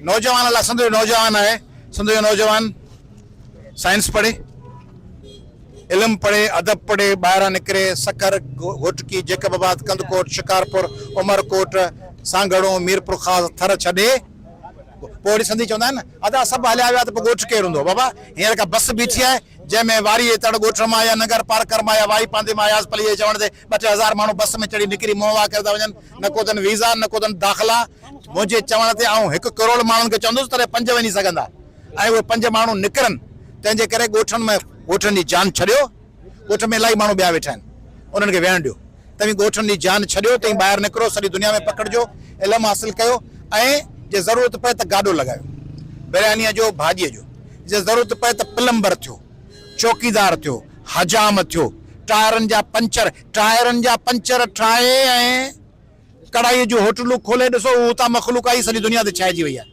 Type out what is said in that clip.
نوجوان لاء سنڌ جو نوجوان آهي، سنڌ جو نوجوان سائنس پڙهي، علم پڙهي، ادب پڙهي، ٻاهران نڪري سکر، گهوٽڪي، جيڪب آباد، ڪنڌڪوٽ، شڪارپور، عمرڪوٽ، سانگهڙو، ميرپورخاص، ٿر ڇڏي پوء وري سنڌي چوندا آهن نه ادا سڀ هليا ويا ته پوء ڳوٺ ڪير هوندو؟ بابا هينئر ڪا بس بيٺي آهي جنهن ۾ واري جي تڙ ڳوٺ مان يا ننگر پارڪر مان يا وائي پانڌي مان اياز پليجي جي چوڻ تي ٻه ٽي هزار ماڻهو بس ۾ چڙهي نڪري منهن واهه ڪري ٿا وڃن نه ڪو اٿن ويزا نه ڪو اٿن داخلا منهنجي چوڻ تي آئون هڪ ڪروڙ ماڻهن کي چوندس تڏهن پنج وڃي سگهندا ۽ اهي پنج ماڻهو نڪرن تنهن جي ڪري ڳوٺن ۾ ڳوٺن جي جان ڇڏيو ڳوٺ ۾ الاهي ماڻهو ٻيا ويٺا آهن انهن کي ويهڻ ڏيو توهين ڳوٺن جي جان ڇڏيو توهين ٻاهر نڪرو سڄي دنيا ۾ پکڙجو علم حاصل ڪيو ۽ جي ضرورت پئي ته گاڏو لڳايو بريانيء جو ڀاڄيء جو جي ضرورت پئي ته پلمبر ٿيو چوڪيدار ٿيو حجام ٿيو ٽائرن جا پنچر ٽائرن جا پنچر ٺاهي ۽ ڪڙهائيء جون هوٽلون کولي ڏسو هو اتان مخلوق آئي سڄي دنيا تي ڇائجي وئي آهي.